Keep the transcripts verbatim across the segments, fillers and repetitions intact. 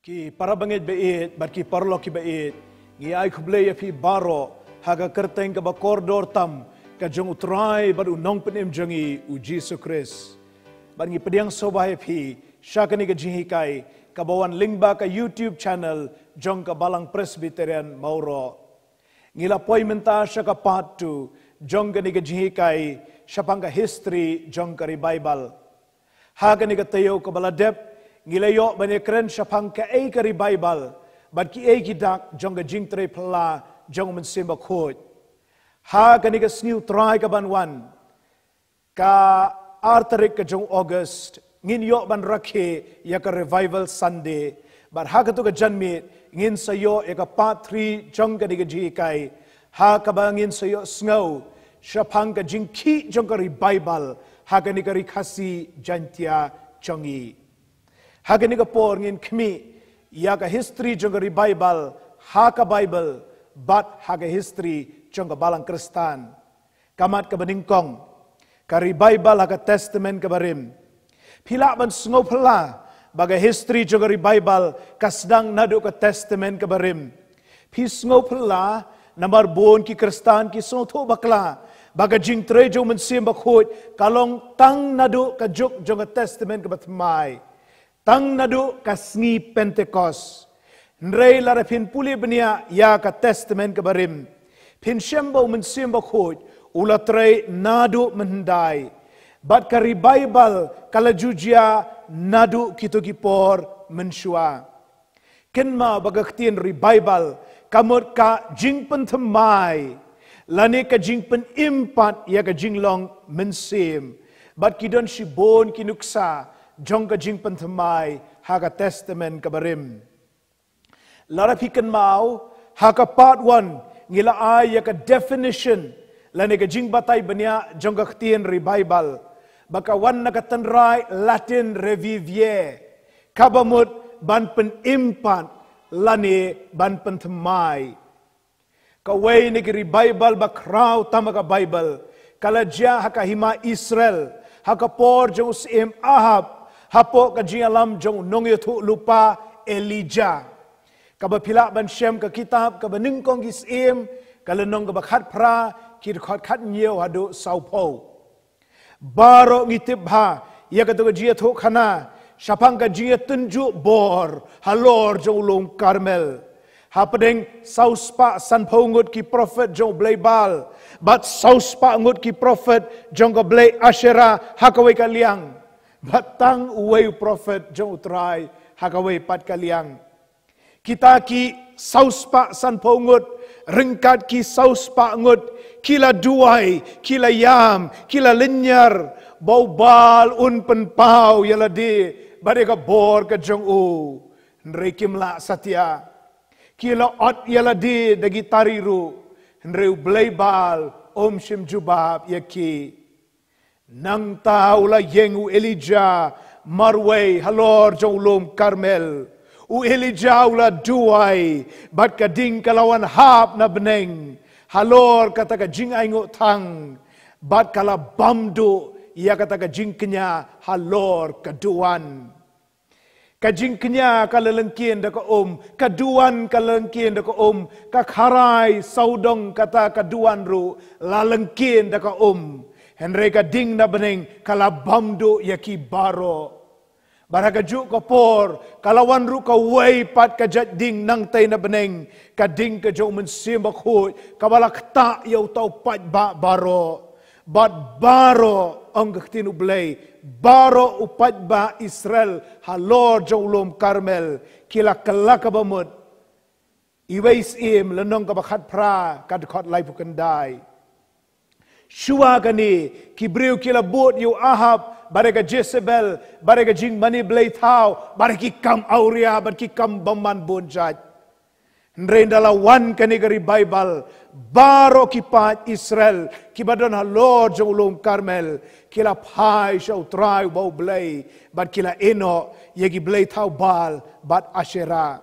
Ki para bangeit ba ïeit bad ki paralok ki ba ïeit, ngi ai khublei ïa phi baroh ha ka kyrteng kaba kordor tam ka jong U Trai bad U Nongpynim jong ngi U Jisu Khrist. Bad ngi pdiang sngewbha ïa phi sha kane ka jinghikai kaba wan lyngba ka YouTube channel jong ka Balang Presbyterian Mawroh. Ngi la poi mynta sha ka part two jong kane ka jinghikai shaphang ka history jong ka revival. Ha kane ka taïew kaba la dep, ngi la ïoh ban ïakren shaphang kaei ka revival bad kiei ki dak jong ka jingtrei phylla jong U Mynsiem Bakhuid. Ha kane ka sngi U Trai kaban wan, ka ar tarik ka jong August, ngin ïoh ban rakhe ïa ka Revival Sunday. Bad ha kato ka janmiet ngin sa ïoh ïa ka part three jong kane ka jinghikai, ha kaba ngin sa ïoh sngew shaphang ka jingkhih jong ka revival ha kane ka Ri Khasi Jaiñtia jong ngi. Ha kane ka por ngin khmih ïa ka history jong ka revival ha ka Bible bad ha ka history jong ka Balang Khristan. Ka mat kaba nyngkong, ka revival ha ka Testament kaba rim. Phi lah ban sngew phylla ba ka history jong ka revival ka sdang naduh ka Testament kaba rim. Phi sngew phylla namar bun ki Khristan ki sngewthuh bakla ba ka jingtrei jong U Mynsiem Bakhuid ka long tang naduh ka juk jong ka Testament kaba thymmai, tang naduh ka sngi Pentekost. Hynrei lada phin pule bniah ïa ka Testament kaba rim, phin shem ba U Mynsiem Bakhuid u la trei naduh mynhyndai, bad ka revival ka la ju jia naduh kito ki por mynshuwa. Kynmaw ba ka ktien revival ka mut ka jingpynthymmai lane ka jingpynim pat ïa ka jinglong mynsiem. Bad ki don shibun ki nuksa jong ka jingpynthymmai ha ka Testament kaba rim. Lada phi kynmaw, ha ka part one ngi la ai ïa ka definition lane ka jingbatai bniah jong ka ktien revival, ba ka wan na ka tynrai Latin revivere, kaba mut ban pynim pat lane ban pynthymmai. Kawei na ki revival ba khraw tam ha ka Bible ka la jia ha ka hima Israel ha ka por jong u syiem Ahab, hapoh ka jingïalam jong u nongïathuhlypa Elijah. Kaba phi lah ban shem ka kitab kaba Nyngkong ki Syiem, ka lynnong kaba khatphra, ki dkhot khathynñiew haduh sawphew. Baroh ngi tip bha ïa kato ka jingïathuhkhana shaphang ka jingïatynjuh bor halor jong u lum Karmel. Hapdeng saw spah sanphew ngut ki prophet jong u blei Baal bad saw spah ngut ki prophet jong ka blei Asherah ha kawei ka liang, bad tang uwei u prophet jong u Trai ha kawei pat ka liang. Kita ki saw spah sanphew ngut ryngkat ki saw spah ngut ki la duwai, ki la ïam, ki la lynñiar ba u Baal un pynpaw ïa lade bad ïa ka bor ka jong u. Hynrei kim lah satia. Ki la ot ïa lade da ki tari ruh, hynrei u blei Baal um shym jubab ïa ki. Nangta u la ïeng u Elijah marwei halor jong u lum Karmel. U Elijah u la duwai bad ka ding ka la wan hap na bneng halor kata ka jingainguh thang, bad ka la bam duh ïa kata ka jingkñia halor ka duwan. Ka jingkñia ka la lyngkien da ka um, ka duwan ka la lyngkien da ka um, ka kharai sawdong kata ka duwan ruh la lyngkien da ka um. Hynrei ka ding na bneng ka la bam duh ïa ki baroh. Bad ha kajuh ka por ka la wan ruh kawei pat ka jait ding nangtei na bneng, ka ding ka jong u Mynsiem Bakhuid, kaba la ktah ïa uta u paidbah baroh. Bad baroh, ong ka ktien u Blei, baroh u paidbah Israel halor jong u lum Karmel ki la kylla kaba mut. Iwei Syiem lynnong kaba khatphra ka dkhot laiphew khyndai. Shuwa kane ki briew ki la bud ïa u Ahab bad ïa ka Jezebel bad ïa ka jingmane blei thaw bad ïa ki kam awria bad ki kam bymman bun jait. Hynrei ynda la wan kane ka revival, baroh ki paid Israel kiba don halor jong u lum Karmel ki la phai sha u Trai uba u Blei bad ki la ïehnoh ïa ki blei thaw Baal bad Asherah.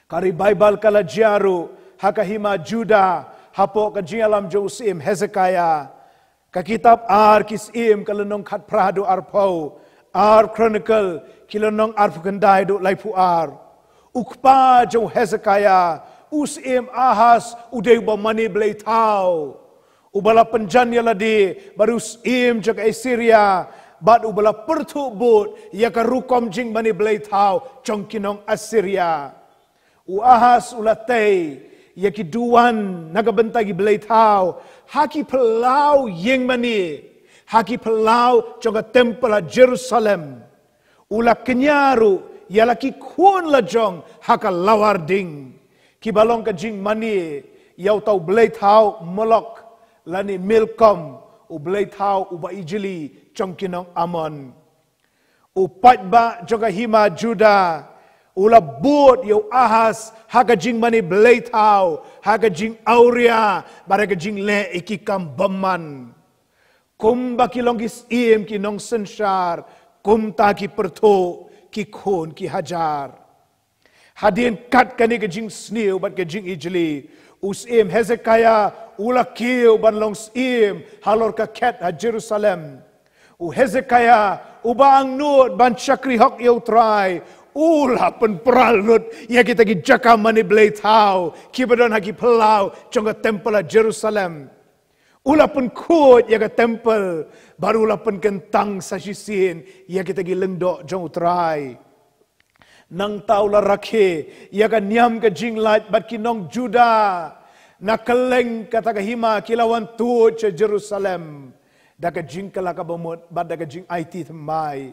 Ka revival ka la jia ruh ha ka hima Judah hapoh ka jingïalam jong u Syiem Hezekiah. Ka kitab Ar ki Syiem ka lynnong khatphra haduh arphew, Ar Chronicle ki lynnong arphew khyndai haduh laiphew ar. U kpa jong u Hezekiah, u syiem Ahaz, u dei uba mane blei thaw, uba la pynjan ïa lade bad u syiem jong ka Assyria, bad uba la pyrthuh bud ïa ka rukom jingmane blei thaw jong ki nong Assyria. U Ahaz u la tei ïa ki duwan na ka bynta ki blei thaw ha ki phyllaw ïing mane, ha ki phyllaw jong ka templ ha Jerusalem. U la kñia ruh ïa la ki khun la jong ha ka lawar ding, kiba long ka jingmane ïa uta u blei thaw Molok, lane Milkom, u blei thaw uba ijli jong ki nong Ammon. U paidbah jong ka hima Judah u la bud ïa u Ahaz ha ka jingmane blei thaw, ha ka jingawria bad ha ka jingleh ïa ki kam bymman. Kumba ki long ki syiem ki nongsynshar, kumta ki pyrthuh ki khun ki hajar. Hadien kat kane ka jingsniew bad ka jingijli, u syiem Hezekiah u la kiew ban long syiem halor ka khet ha Jerusalem. U Hezekiah uba angnud ban shakri hok ïa u Trai, u la pynpra lut ïa kita ki jaka mane blei thaw kiba don ha ki phyllaw jong ka templ ha Jerusalem. U la pynkhuid ïa ka templ bad u la pynkyntang sa shisien ïa kita ki lyngdoh jong u Trai. Nangta u la rakhe ïa ka niam ka jinglait bad ki nong Judah na kylleng kata ka hima ki la wan tuid sha Jerusalem da ka jingkylla kaba mut bad da ka jingaiti thymmai.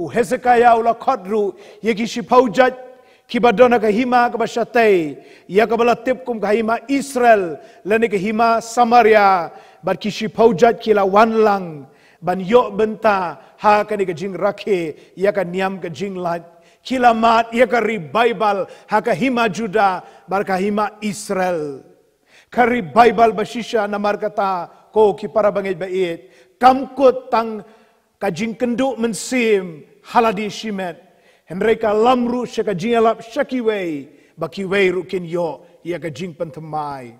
U Hezekiah u la khot ruh ïa ki shiphew jait kiba don ha ka hima kaba shatei, ïa kaba la tip kum ka hima Israel lane ka hima Samaria, bad ki shiphew jait ki la wan lang ban ïoh bynta ha kane ka jingrakhe ïa ka niam ka jinglait. Ki la mad ïa ka revival ha ka hima Judah bad ka hima Israel. Ka revival ba shisha namar kata, ko ki para bangeit ba ïeit, kam kut tang ka jingkynduh mynsiem ha lade shimet, hynrei ka lam ruh sha ka jingïalap sha kiwei ba kiwei ruh kin ïoh ïa ka jingpynthymmai.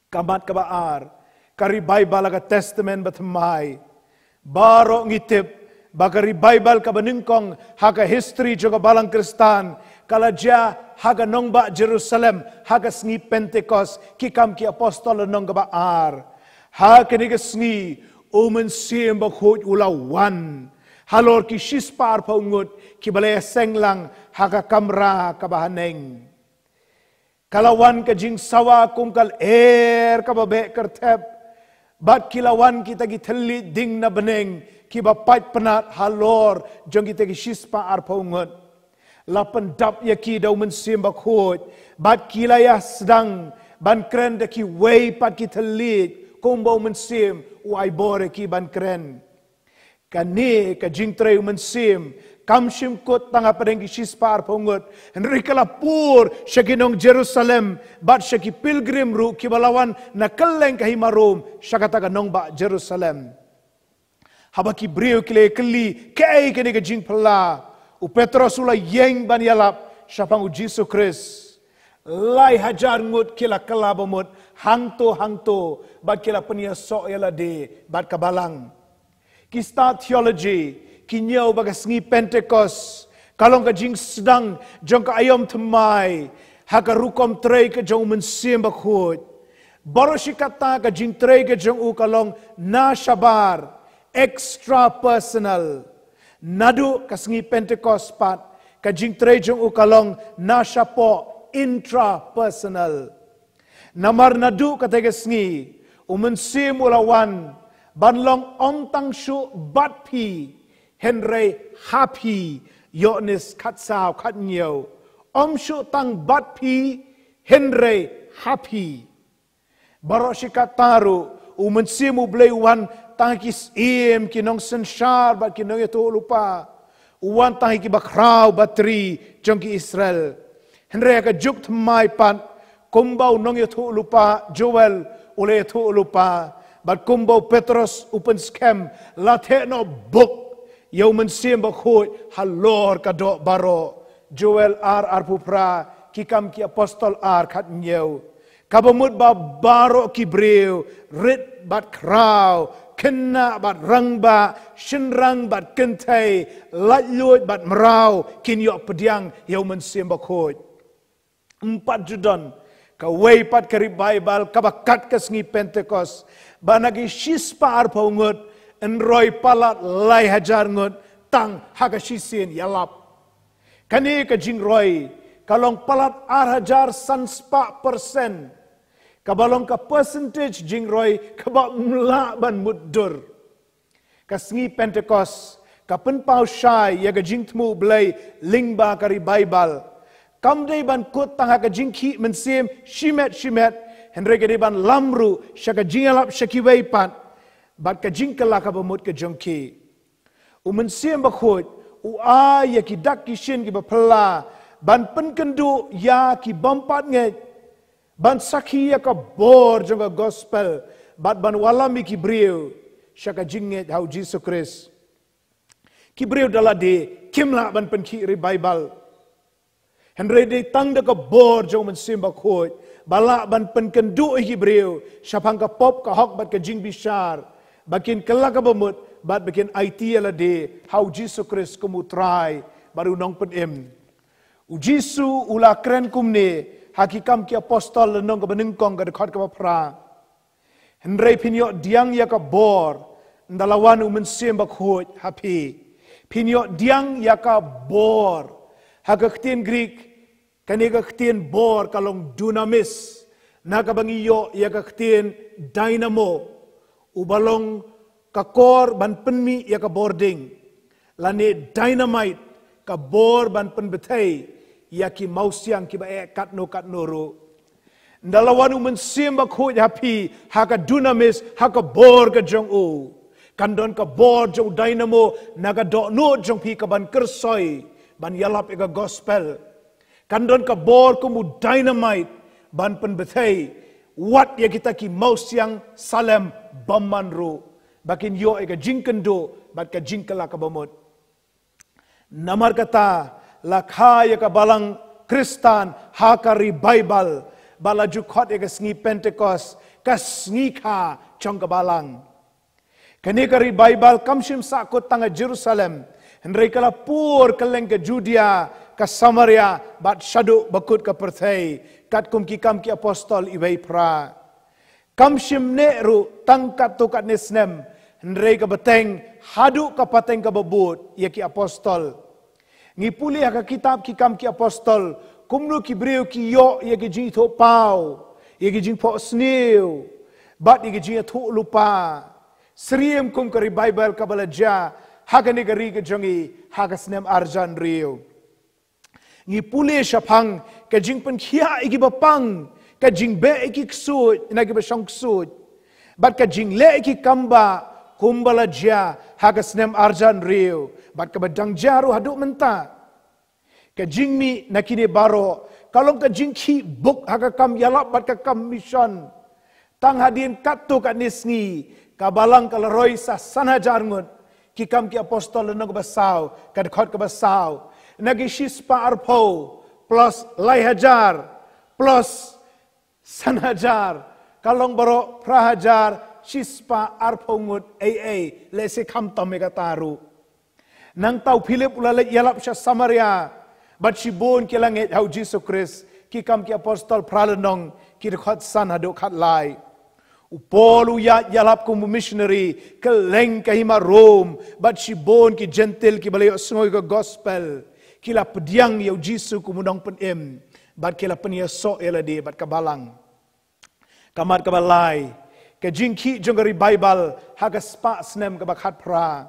Ka mat kaba ar, ka revival ha ka Testament Bathymmai. Baroh ngi tip ba ka revival kaba nyngkong ha ka history jong ka Balang Khristan ka la jia ha ka nongbah Jerusalem ha ka sngi Pentekost, Ki Kam ki Apostol lynnong kaba ar. Ha kane ka sngi u Mynsiem Bakhuid u la wan halor ki shispah arphew ngut kiba la ïaseng lang ha ka kamra kaba haneng. Ka la wan ka jingsawa kum ka lyer kaba beh kyrthep, bad ki la wan kita ki thylliej ding na bneng kiba pait pnat halor jong kita ki shispah arphew ngut. La pyndap ïa ki da u Mynsiem Bakhuid, bad ki la ïa sdang ban kren da kiwei pat ki thylliej kumba u Mynsiem u ai bor ïa ki ban kren. Kane ka jingtrei u Mynsiem kam shym kut tang hapdeng ki shispah arphew ngut, hynrei ka la pur sha ki nong Jerusalem bad sha ki pilgrim ruh kiba la wan na kylleng ka hima Rom sha kata ka nongbah Jerusalem. Haba ki briew ki la ïakylli kaei kane ka jingphylla, u Petros u la ïeng ban ïalap shaphang u Jisu Khrist. Lai hajar ngut ki la kylla bamut hangto hangto bad ki la pynïasoh ïa lade bad ka balang. Ki stad theology ki ñiew ba ka sngi Pentekost ka long ka jingsdang jong ka aïom thymmai ha ka rukom trei ka jong u Mynsiem Bakhuid. Baroh shi katta ka jingtrei ka jong u ka long na shabar, extra personal. Naduh ka sngi Pentekost pat ka jingtrei jong u ka long na shapoh, intra personal. Namar naduh katei ka sngi u Mynsiem u la wan ban long ym tang shuh bad phi hynrei ha phi. Ïoannis khatsaw khathynñiew. Ym shuh tang bad phi hynrei ha phi. Baroh shi katta ruh u Mynsiem u Blei u wan tang ha ki syiem, ki nongsynshar bad ki nongïathuhlypa. U wan tang ha ki bakhraw batri jong ki Israel. Hynrei ha ka juk thymmai pat, kumba u nongïathuhlypa Joel u la ïathuhlypa bad kumba u Petros u pynskhem, la theh noh buk ïa u Mynsiem Bakhuid halor ka doh baroh. Joel ar arphew phra, Ki Kam ki Apostol ar khathynñiew. Kaba mut ba baroh ki briew, rit bad khraw, khynnah bad rangbah, shynrang bad kynthei, laitluid bad mraw, kin ïoh pdiang ïa u Mynsiem Bakhuid. Ym pat ju don kawei pat ka revival kaba kat ka sngi Pentekost, ba na ki shispah arphew ngut, yn roi palat lai hajar ngut tang ha ka shisien ïalap. Kane ka jingroi ka long palat ar hajar san spah percent, kaba long ka percentage jingroi kaba ym lah ban mutdur. Ka sngi Pentekost ka pynpaw shai ïa ka jingthmu Blei lyngba ka revival. Kam dei ban kut tang ha ka jingkhih mynsiem shimet shimet, hynrei ka dei ban lam ruh sha ka jingïalap sha kiwei pat bad ka jingkylla kaba mut ka jong ki. U Mynsiem Bakhuid u ai ïa ki dak ki shin kiba phylla ban pynkynduh ïa ki bym pat ngeit, ban sakhi ïa ka bor jong ka gospel, bad ban wallam ïa ki briew sha ka jingngeit ha u Jisu Khrist. Ki briew da lade kim lah ban pynkhih revival, hynrei dei tang da ka bor jong u Mynsiem Bakhuid ba lah ban pynkynduh ïa ki briew shaphang ka pop, ka hok bad ka jingbishar, ba kin kylla kaba mut bad ba kin aiti ïa lade ha u Jisu Khrist kum u Trai bad u Nongpynim. U Jisu u la kren kumne ha Ki Kam ki Apostol lynnong kaba nyngkong, ka dkhot kaba phra: Hynrei phin ïoh pdiang ïa ka bor ynda la wan u Mynsiem Bakhuid ha phi. Phin ïoh pdiang ïa ka bor. Ha ka ktien Grik, kane ka ktien bor ka long dunamis, na kaba ngi ïoh ïa ka ktien dynamo, uba long ka kor ban pynmih ïa ka bording, lane dynamite, ka bor ban pynbthei ïa ki mawsiang kiba eh katno katno ruh. Ynda la wan u Mynsiem Bakhuid ha phi, ha ka dunamis, ha ka bor ka jong u, kan don ka bor jong u dynamo na ka dohnud jong phi ka ban kyrsoi, ban ïalap ïa ka gospel. Kan don ka bor kum u dynamite ban pynbthei wat ïa kita ki mawsiang salem bymman ruh, ba kin ïoh ïa ka jingkynduh bad ka jingkylla kaba mut. Namar kata la kha ïa ka balang Khristan ha ka revival, ba la ju khot ïa ka sngi Pentekost ka sngi kha jong ka balang. Kane ka revival kam shym sahkut tang ha Jerusalem, hynrei ka la pur kylleng ka Judea, ka Samaria, bad shaduh bakut ka pyrthei, katkum Ki Kam ki Apostol wei phra. Kam shym neh ruh tang katto katne snem, hynrei ka bteng haduh ka pateng kaba bud ïa ki apostol. Ngi pule ha ka kitab Ki Kam ki Apostol kumno ki briew ki ïoh ïa ki jingthoh paw, ïa ki jingphohsniew, bad ïa ki jingïathuhlypa. Syriem kum ka revival kaba la jia ha kane ka ri ka jong ngi ha ka snem arhajar hynriew. Ngi pule shaphang ka jingpynkhiah ïa kiba pang, ka jingbeh ïa ki ksuid na kiba shong ksuid, bad ka jingleh ïa ki kambah, kumba la jia ha ka snem arhajar hynriew, bad kaba dang jia ruh haduh mynta. Ka jingmih na kine baroh ka long ka jingkhih buk ha ka kam ïalap bad ka kam mission. Tang hadien katto katne sngi ka balang ka la roi sa san hajar ngut. Ki Kam ki Apostol lynnong kaba saw, ka dkhot kaba saw. Na ki shispah arphew plus lai hajar plus san hajar, ka long baroh phra hajar shispah arphew ngut ei ei, lehse khamtam ïa kata ruh. Nangta u Philip u la leit ïalap sha Samaria, bad shibun ki la ngeit ha u Jisu Khrist. Ki Kam ki Apostol phra lynnong, ki dkhot san haduh khatlai. U Paul u ïaid ïalap kum u missionary kylleng ka hima Rom, bad shibun ki Jentil kiba la ïohsngew ïa ka gospel ki la pdiang ïa u Jisu kum u Nongpynim, bad ki la pynïasoh ïa lade bad ka balang. Ka mat kaba lai, ka jingkhih jong ka revival ha ka spah snem kaba khatphra.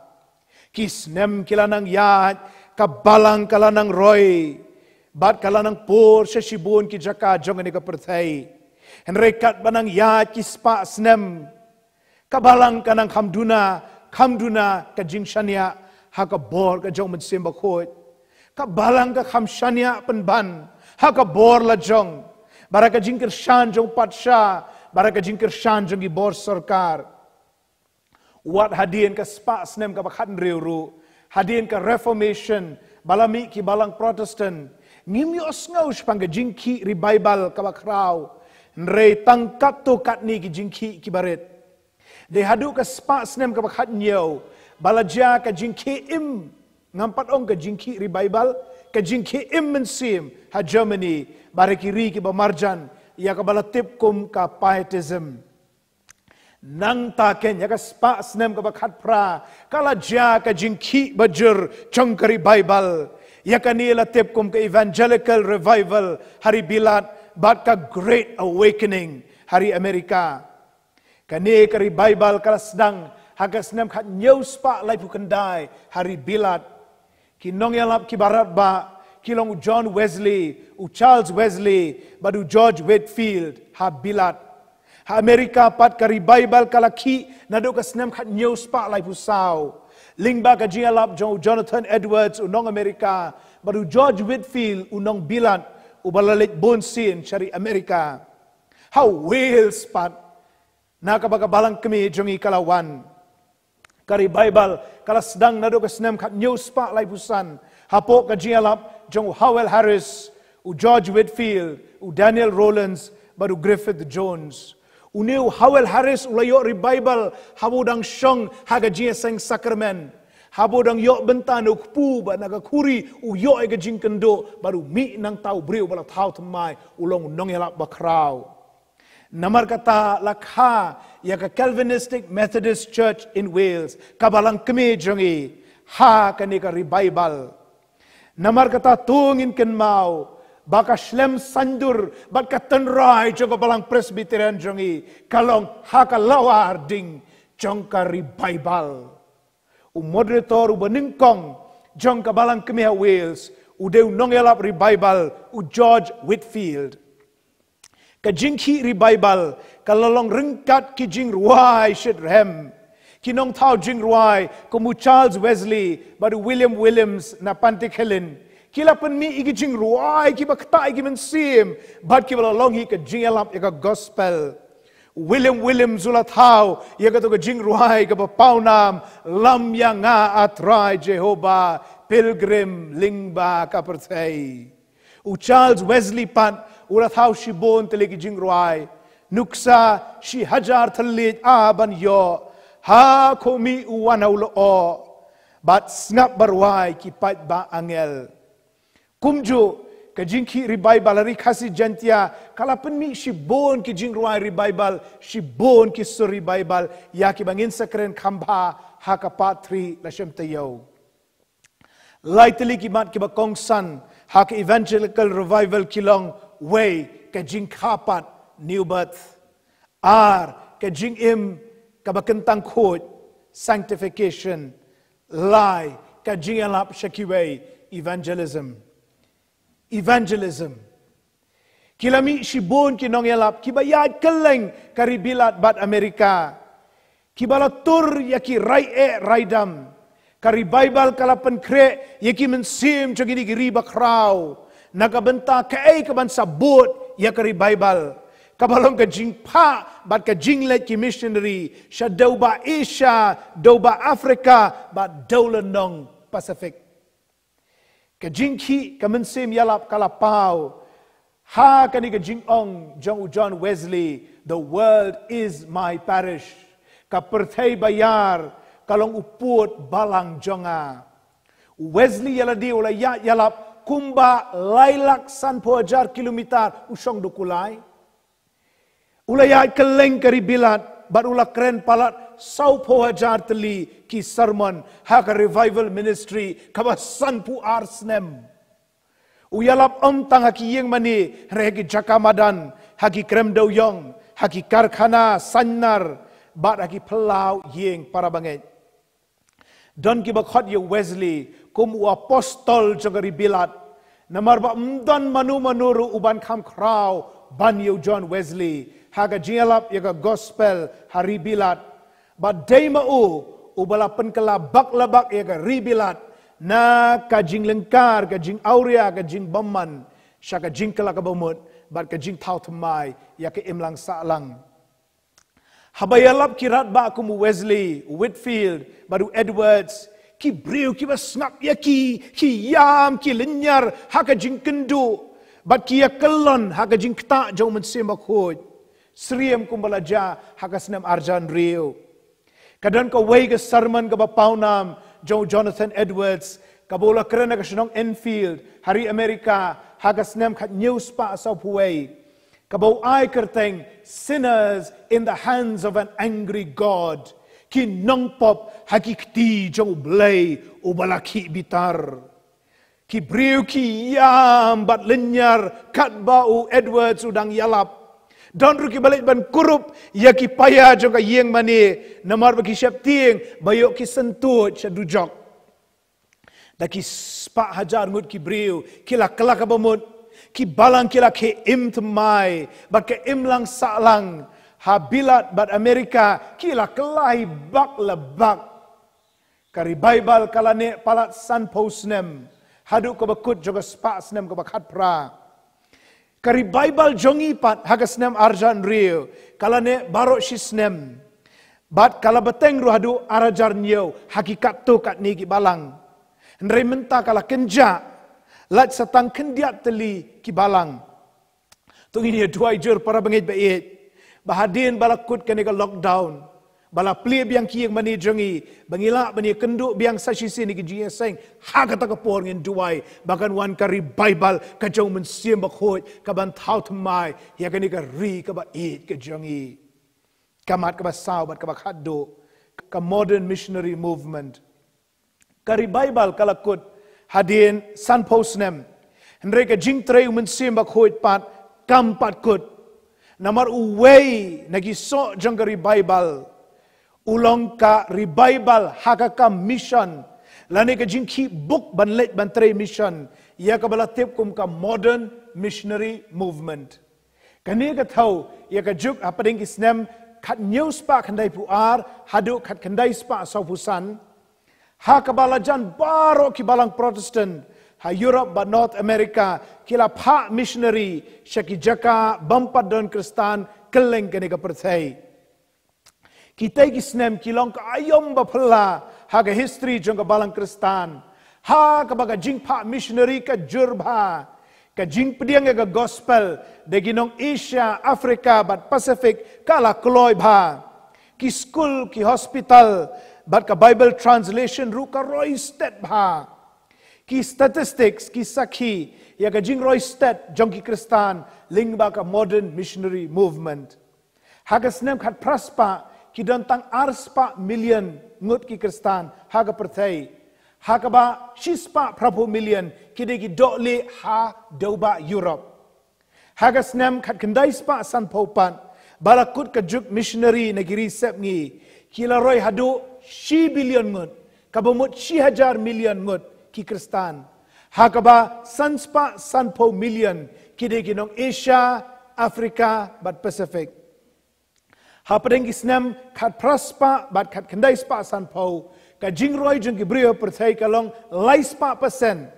Ki snem ki la nang ïaid, ka balang ka la nang roi, bad ka la nang pur sha shibun ki jaka jong kane ka pyrthei. Hynrei katba nang ïaid ki spah snem, ka balang ka nang kham duna, kham duna ka jingshaniah ha ka bor ka jong u Mynsiem Bakhuid. Ka balang ka kham shaniah pynban ha ka bor lajong, bad ha ka jingkyrshan jong u patsha, bad ha ka jingkyrshan jong ki bor sorkar. Wat hadien ka spah snem kaba khathynriew ruh, hadien ka Reformation, ba la mih ki balang Protestant, ngim ïohsngew shaphang ka jingkhih revival kaba khraw. Hynrei tang katto katne ki jingkhih kiba rit. Dei haduh ka spah snem kaba khathynñiew ba la jia ka jingkhie im, ngam pat ong ka jingkhie revival, ka jingkhie im mynsiem ha Germany bad ha ki ri kiba marjan, ïa kaba la tip kum ka Pietism. Nangta keiñ, ïa ka spah snem kaba khatphra, ka la jia ka jingkhie bajur jong ka revival. Ïa kane la tip kum ka Evangelical Revival ha ri Bilat bad ka Great Awakening ha ri Amerika. Kane ka revival ka la sdang ha ka snem khathynñiew spah laiphew khyndai ha ri Bilat. Ki nongïalap kiba radbah ki long u John Wesley, u Charles Wesley bad u George Whitefield ha Bilat. Ha Amerika pat ka revival ka la khih naduh ka snem khathynñiew spah laiphew saw, lyngba ka jingïalap jong u Jonathan Edwards, u nong Amerika, bad u George Whitefield, u nong Bilat, uba la leit bunsien sha ri Amerika. Ha Wales pat, na kaba ka balang kmie jong ngi ka la wan, ka revival ka la sdang naduh ka snem khathynñiew spah laiphew san, hapoh ka jingïalap jong u Howell Harris, u George Whitefield, u Daniel Rowlands bad u Griffith Jones. Une u Howell Harris u la ïoh revival haba u dang shong ha ka jingïaseng sakramen, haba u dang ïoh bynta na u kpu bad na ka khuri, u ïoh ïa ka jingkynduh bad u mih nangta u briew ba la thaw thymmai, u long u nongïalap bakhraw. Namar kata la kha ïa ka Calvinistic Methodist Church in Wales, ka balang kmie jong ngi, ha kane ka revival. Namar kata to ngin kynmaw ba ka shlem saiñdur bad ka tynrai jong ka balang Presbyterian jong ngi ka long ha ka lawar ding jong ka revival. U moderator uba nyngkong jong ka balang kmie ha Wales u dei u nongïalap revival, u George Whitefield. Ka jingkhih revival ka la long ryngkat ki jingrwai shitrhem. Ki nongthaw jingrwai kum u Charles Wesley bad u William Williams na Pantycelyn, ki la pynmih ïa ki jingrwai kiba ktah ïa ki mynsiem bad kiba la long hi ka jingïalap ïa ka gospel. U William Williams u la thaw ïa kato ka jingrwai kaba pawnam, Lam ïa nga, A Trai Jehobah, Pilgrim lyngba ka pyrthei. U Charles Wesley pat u la thaw shibun tylli ki jingrwai, Nuksa shi hajar thylliej, A ban ïoh, Ha khmih u wan ha u lyoh, bad Sngap ba rwai ki paidbah angel. Kumjuh, ka jingkhih revival ha ri Khasi Jaiñtia ka la pynmih shibun ki jingrwai revival, shibun ki sur revival ïa kiba ngin sa kren kham bha ha ka part three la shem taïew. Lai tylli ki mat kiba kongsan ha ka Evangelical Revival ki long: wei, ka jingkha pat, new birth; ar, ka jingim kaba kyntang khuid, sanctification; lai, ka jingïalap sha kiwei, evangelism. Evangelism. Ki la mih shibun ki nongïalap kiba ïaid kylleng ka ri Bilat bad Amerika, kiba la tur ïa ki rai eh rai dam. Ka revival ka la pynkhreh ïa ki mynsiem jong kine ki ri bakhraw na ka bynta kaei kaban sa bud ïa ka revival, kaba long ka jingphah bad ka jingleit ki missionary sha dewbah Asia, dewbah Afrika bad dewlynnong Pacific. Ka jingkhih ka mynsiem ïalap ka la paw ha kane ka jingong jong u John Wesley, "The world is my parish." Ka pyrthei ba ïar ka long u pud balang jong nga. U Wesley ïa lade u la ïaid ïalap kumba lai lak sanphew hajar kilometer, u shong da u kulai. U la ïaid kylleng ka ri Bilat bad u la kren palat sawphew hajar tylli ki sermon ha ka revival ministry kaba sanphew ar snem. U ïalap ym tang ha ki ïing mane, hynrei ha ki jaka madan, ha ki krem dewïong, ha ki karkhana, saiñnar, bad ha ki phyllaw ïing para bangeit. Don kiba khot ïa u Wesley kum u apostol jong ka ri Bilat, namar ba ym don mano mano ruh uban kham khraw ban ïa u John Wesley ha ka jingïalap ïa ka gospel ha ri Bilat. Bad dei ma u uba la pynkylla bak la bak ïa ka ri Bilat na ka jinglyngkar, ka jingawria, ka jingbymman, sha ka jingkylla kaba mut bad ka jingthaw thymmai ïa ka imlang sahlang. Haba ïalap ki radbah kum u Wesley, u Whitefield bad u Edwards, ki briew kiba sngap ïa ki, ki ïam, ki lynñiar ha ka jingkynduh bad ki ïakyllon ha ka jingktah jong u Mynsiem Bakhuid, syriem kumba la jia ha ka snem arhajar hynriew. Ka don kawei ka sermon kaba pawnam jong u Jonathan Edwards, kaba u la kren ha ka shnong Enfield, ha ri Amerika, ha ka snem khathynñiew spah sawphew wei, kaba u ai kyrteng Sinners in the Hands of an Angry God. Ki nongpop ha ki kti jong u Blei uba la khih bitar. Ki briew ki ïam bad lynñiar katba u Edwards u dang ïalap. Don ruh kiba leit ban kurup ïa ki paia jong ka ïing mane, namar ba ki sheptieng ba ïoh ki syntuid sha dujok. Da ki spah hajar ngut ki briew ki la kylla kaba mut. Ki balang ki la khie im thymmai bad ka imlang sahlang. Ha Bilat bad Amerika ki la kylla hi bak la bak. Ka revival ka la neh palat sanphew snem, haduh kaba kut jong ka spah snem kaba khatphra. Ka revival jong ngi pat ha ka snem arhajar hynriew ka la neh baroh shi snem, bad ka la bteng ruh haduh arhajar hynñiew ha ki katto katne ki balang. Hynrei mynta ka la kynjah, lait sa tang khyndiat tylli ki balang. To ngin ïa duwai jur, para bangeit ba ïeit, ba hadien ba la kut kane ka lockdown, ba la plie biang ki ïing mane jong ngi, ba ngi lah ban ïakynduh biang sa shisien ïa ki jingïaseng. Ha kata ka por ngin duwai ba kan wan ka revival ka jong u Mynsiem Bakhuid ka ban thaw thymmai ïa kane ka ri kaba ïeit ka jong ngi. Ka mat kaba saw bad kaba khatduh, ka modern missionary movement. Ka revival ka la kut hadien sanphew snem. Hynrei ka jingtrei u Mynsiem Bakhuid pat kam pat kut. Namar uwei na ki soh jong ka revival u long ka revival ha ka kam mission, lane ka jingkhih buk ban leit ban trei mission, ïa kaba la tip kum ka modern missionary movement. Kane ka thew ïa ka juk hapdeng ki snem khathynñiew spah khyndaiphew ar haduh khatkhyndai spah sawphew san, ha kaba la jan baroh ki balang Protestant ha Europe bad North America ki la phah missionary sha ki jaka bym pat don Khristan kylleng kane ka pyrthei. Kitei ki snem ki long ka aïom ba phylla ha ka history jong ka balang Khristan, ha kaba ka jingphah missionary ka jur bha. Ka jingpdiang ïa ka gospel da ki nong Asia, Africa bad Pacific ka la kloi bha. Ki skul, ki hospital bad ka Bible translation ruh ka roi stet bha. Ki statistics ki sakhi ïa ka jingroi stet jong ki Khristan lyngba ka modern missionary movement. Ha ka snem khatphra spah ki don tang ar spah million ngut ki Khristan ha ka pyrthei, ha kaba shi spah phraphew million ki dei ki dohlieh ha dewbah Europe. Ha ka snem khatkhyndai spah sanphew pat, ba la kut ka juk missionary na ki ri sepngi, ki la roi haduh shi billion ngut, kaba mut shi hajar million ngut ki Khristan, ha kaba san spah sanphew million ki dei ki nong Asia, Africa bad Pacific. Hapdeng ki snem khatphra spah bad khatkhyndai spah sanphew, ka jingroi jong ki briew ha pyrthei ka long lai spah percent,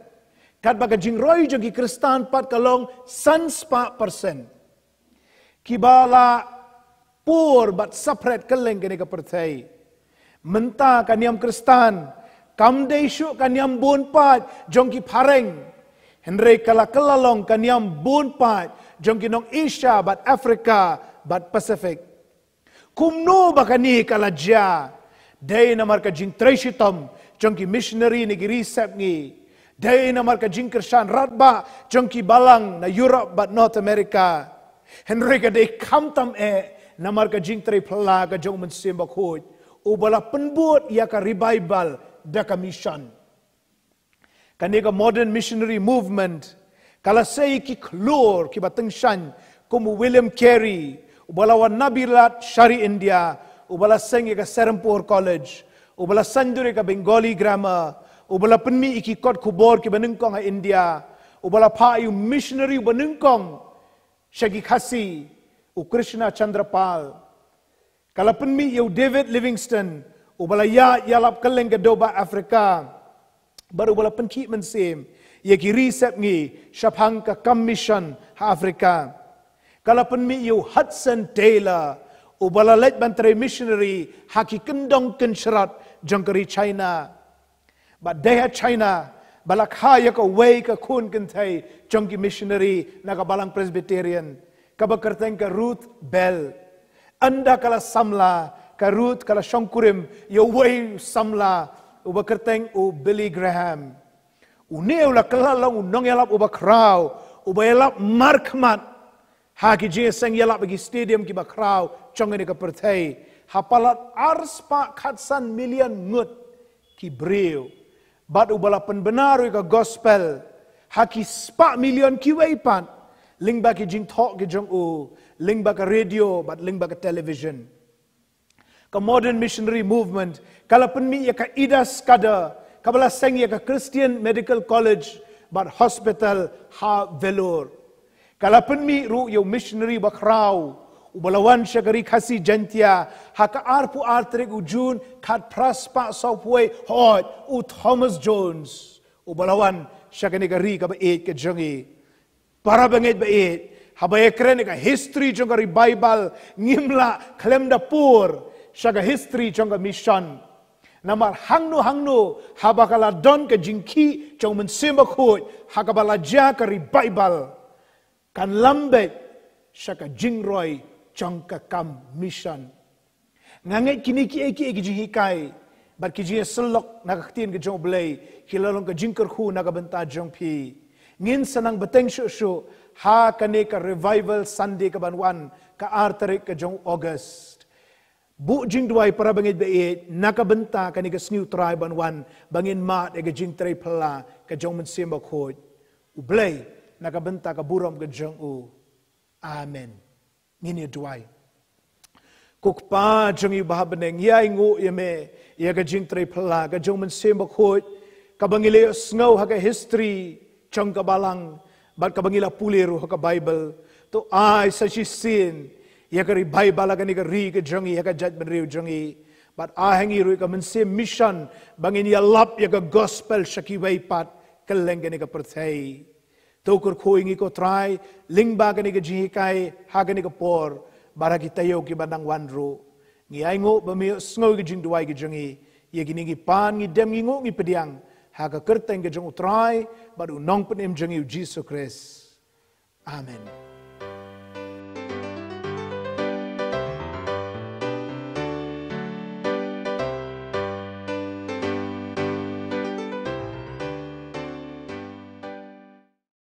katba ka jingroi jong ki Khristan pat ka long san spah percent. Kiba la pur bad saphriang kylleng kane ka pyrthei. Mynta ka niam Khristan kam dei shuh ka niam bun paid jong ki phareng, hynrei ka la kylla long ka niam bun paid jong ki nong Asia bad Africa bad Pacific. Kumno ba kane ka la jia? Dei namar ka jingtrei shitom jong ki missionary na ki ri sepngi. Dei namar ka jingkyrshan radbah jong ki balang na Europe bad North America. Hynrei ka dei khamtam eh namar ka jingtrei phylla ka jong u Mynsiem Bakhuid, uba la pynbud ïa ka revival da ka mission. Kane ka modern missionary movement ka la sei ki khlur kiba tyngshaiñ, kum u William Carey, uba la wan na Bilat sha ri India, uba la seng ïa ka Serampore College, uba la saiñdur ïa ka Bengali grammar, uba la pynmih ïa ki kot khubor kiba nyngkong ha India, uba la phah ïa u missionary uba nyngkong sha ki Khasi, u Krishna Chandra Pal. Ka la pynmih ïa u David Livingstone, uba la ïaid ïalap kylleng ka dewbah Africa, bad uba la pynkhih mynsiem ïa ki ri sepngi shaphang ka kam mission ha Africa. Ka la pynmih ïa u Hudson Taylor, uba la leit ban trei missionary ha ki kyndong kynshrot jong ka ri China. Bad dei ha China ba la kha ïa kawei ka khun kynthei jong ki missionary na ka balang Presbyterian, kaba kyrteng ka Ruth Bell. Ynda ka la samla Ka Ruth ka la shongkurim ïa uwei u samla uba kyrteng u Billy Graham. Une u la kylla long u nongïalap uba khraw, uba ïalap markhmat ha ki jingïaseng ïalap ha ki stadium kiba khraw jong kane ka pyrthei. Ha palat arspah khatsan million ngut ki briew. Bad uba la pynbna ruh ïa ka gospel ha ki spah million kiwei pat, lyngba ki jingthoh ki jong u, lyngba ka radio bad lyngba ka television. Ka modern missionary movement ka la pynmih ïa ka Ida Skadar, kaba la seng ïa ka Christian Medical College bad Hospital ha Vellore. Ka la pynmih ruh ïa u missionary bakhraw uba la wan sha ka Ri Khasi Jaiñtia ha ka arphew ar tarik u June khatphra spah sawphew wei, hooid, u Thomas Jones, uba la wan sha kane ka ri kaba ïeit ka jong ngi. Para bangeit ba ïeit, haba ïakren ïa ka history jong ka revival, ngim lah khlem da pur sha ka history jong ka mission. Namar hangno hangno haba ka la don ka jingkhih jong u Mynsiem Bakhuid ha kaba la jia ka revival, kan lam beit sha ka jingroi jong ka kam mission. Nga ngeit kine kiei kiei ki jinghikai bad ki jingïasyllok na ka ktien ka jong U Blei ki la long ka jingkyrkhu na ka bynta jong phi. Ngin sa nang bteng shuh shuh ha kane ka Revival Sunday kaban wan, ka ar tarik ka jong August. Buh jingduwai para bangeit ba ïeit na ka bynta kane ka sngi U Trai ban wan, ba ngin mad ïa ka jingtrei phylla ka jong U Mynsiem Bakhuid. U Blei, na ka bynta ka burom ka jong u. Amen. Ngin ïa duwai. Ko Kpa jong ngi uba ha bneng, ngi ainguh ïa me ïa ka jingtrei phylla ka jong U Mynsiem Bakhuid, kaba ngi la ïohsngew ha ka history jong ka balang bad kaba ngi la pule ruh ha ka Bible. To ai sa shisien ïa ka revival ha kane ka ri ka jong ngi, ha ka jaitbynriew jong ngi. Bad ai ha ngi ruh ïa ka mynsiem mission ba ngin ïalap ïa ka gospel sha kiwei pat kylleng kane ka pyrthei. To kyrkhu ïa ngi ko Trai lyngba kane ka jinghikai ha kane ka por, bad ha ki taïew kiba nang wan ruh. Ngi ainguh ba me ïohsngew ïa ka jingduwai ka jong ngi. Ïa kine ngi pan, ngi dem, ngi nguh, ngi pdiang ha ka kyrteng ka jong U Trai bad U Nongpynim jong ngi U Jisu Khrist. Amen.